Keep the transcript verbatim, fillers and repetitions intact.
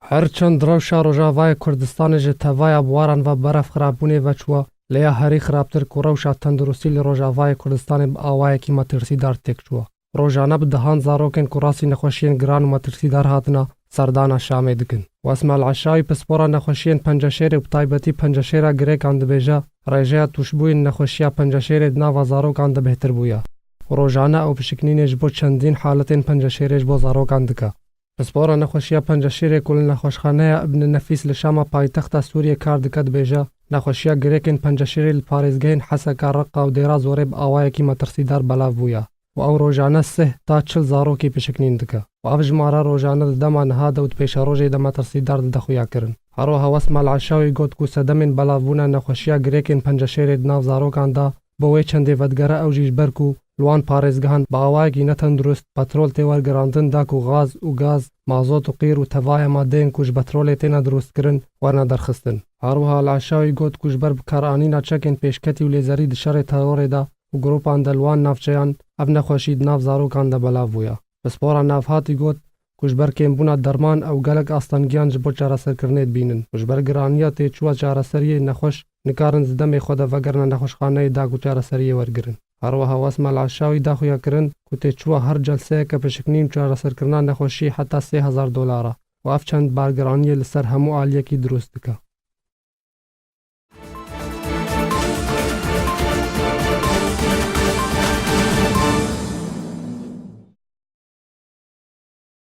Her çend rewşa Rojavayê Kurdistanê ji tevaya biwaran ve beref xirabûnê veçûwa, lê ya herî xirabtir ku rewşa tenduristî li Rojavayê Kurdistanê bi awayekî metirsîdar têk çûwa. Rojane bi dehan zarokên ku rastî nexweşiyên giran û metirsîdar hatine, serdana Şamê dikin. Wesma El Eşawî, pispora nexweşiyên penceşêrê û bi taybetî penceşêra girêkan dibêje, rêjeya tûşbûyên nexweşiya penceşêrê di nava zarokan de bêhtir bûye. Rojane ew pişiknînê ji bo çendîn haletên penceşêrê ji bo zarokan dike. Pispora nexweşiya penceşêrê ku li nexweşxaneya Ibn Nefîs li Şama paytexta Sûriyê kar dike dibêje, nexweşiya girêkên penceşêrê li parêzgehên Heseka, Reqa û Dêra Zorê bi awayekî metirsîdar belav bûye û ew rojane sih ta çil zarokî pişiknîn dike û ev jimare rojane di dema niha de û di pêşerojê de metirsîdar dide xuyakirin. Herwiha Wesma El Eşawî got ku sedemên belavbûna nexweşiya girêkên penceşêrê di nav zarokan de bo wê çendê vedigere, ew jî ji ber ku li wan parêzgehan bi awayekî netendurist petrol tê wergirandin, da ku xaz û gaz, mazot û qîr û tevaya madeyên ku ji petrolê têne dirustkirin, werine derxistin. Herwiha El Eşawî got ku ji ber bikaranîna çekên pêşketî û lêzerî di şerê terorê de û gropan de li wan navçeyan, ev nexweşî di nav zarokan de belav bûye. Pispora nav hatî got ku ji ber kêmbûna derman ew gelek astengiyan ji bo çareserkirinê dibînin û ji ber giraniya têçûwa çareseriyê nexweş nikarin di demê xwe de vegerine nexweşxaneyê da ku çareseriyê wergirin. Herwiha Wesma El Eşawî da xuyakirin ku têçûwa her celseyeke pişiknîn û çareserkirina nexweşiyê heta sê hezar dolar e û ev çend bargiraniyê li ser hemû aliyekî dirust dike.